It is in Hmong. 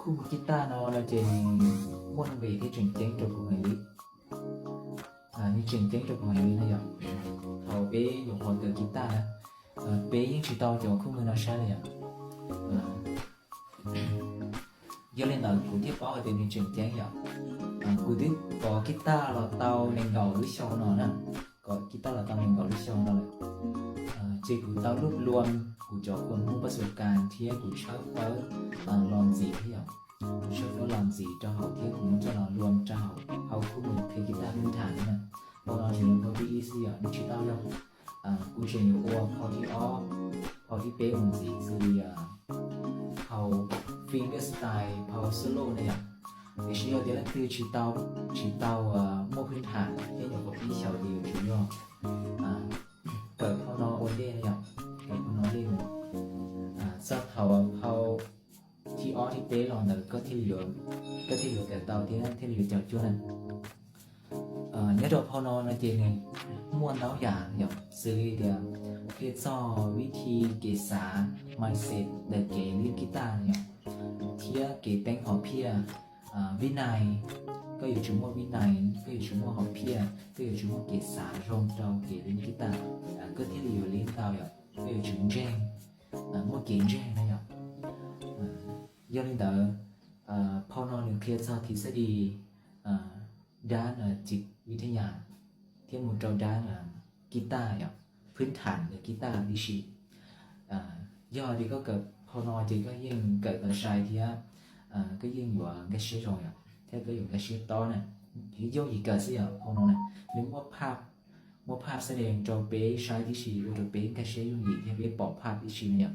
Khub kis tas no no ces muaj nuj nqis thiab tseem ceeb rau kuv heev li. Nws tseem ceeb rau kuv heev li no yom. Thaum peb nyuam qhuav kawm kis tas na, peb yeej tsis tau cov khub kis no saib li yom. Yog li ntawd kuv thiaj paub hais tias nws tseem ceeb yom. Kuv twb kov kis tas los tau nees nkaum lub xyoo no na, kov kis tas los tau nees nkaum lub xyoo no lawm. Ces kuv tau lub luam kuv cov kua muag pab xu kas thiab kuv tshawb fawb los ntxiv thiab yom. Kuv tshawb fawb los ntxiv rau hauv thiab kuv muab coj los luam rau hauv khub kis tas pheej tham na. Phau no tseem yog phau thib ib xwb yom, nws tsis tau yog. Kuv tseem yuav ua phau thib ob, phau thib peb mus ntxiv xws li phau fingerstyle, phau solo na yom. Tiam sis yog tias leej twg tsis tau, tsis tau muaj pheej tham thiab nyuam qhuav pib xyaum ces yuav tsum yog kawm phau no ua ntej na yom, kawm phau no ua ntej mus. Txog thaum phau thib ob thib peb los ntawd koj thiaj li yuav kawm tau thiab thiaj li yuav cog cuag na. Nyob rau phau no no ces nws muaj ntau yam yom, xws li tias qhia txog vib thi kev xav, mindset ntawm kev leej kis tas yom, thiab kev teeb hom phiaj, vib nais, koj yuav tsum muaj vib nais, koj yuav tsum muaj hom phiaj, koj yuav tsum muaj kev xav zoo rau kev leej kis tas, koj thiaj li yuav leej tau yom, koj yuav tsum ntseeg, muaj kev ntseeg na yom. Yog li ntawd, phau no nws qhia txog thib xab dis dab vib thab yas thiab mus rau dab kis tas yom, pheej tham ntawm kis tas tib si. Yog tias koj kawm phau no ces koj yeej kawm tau sai thiab koj yeej yuav nkag siab zoo yom, thiab koj yuav nkag siab tob na. Yooj yim kawm xwb yom, phau no na, nws muaj phaj, muaj phaj xab dees rau peb saib tib si, ua rau peb nkag siab yooj yim thiab peb pom phaj tib si na yom.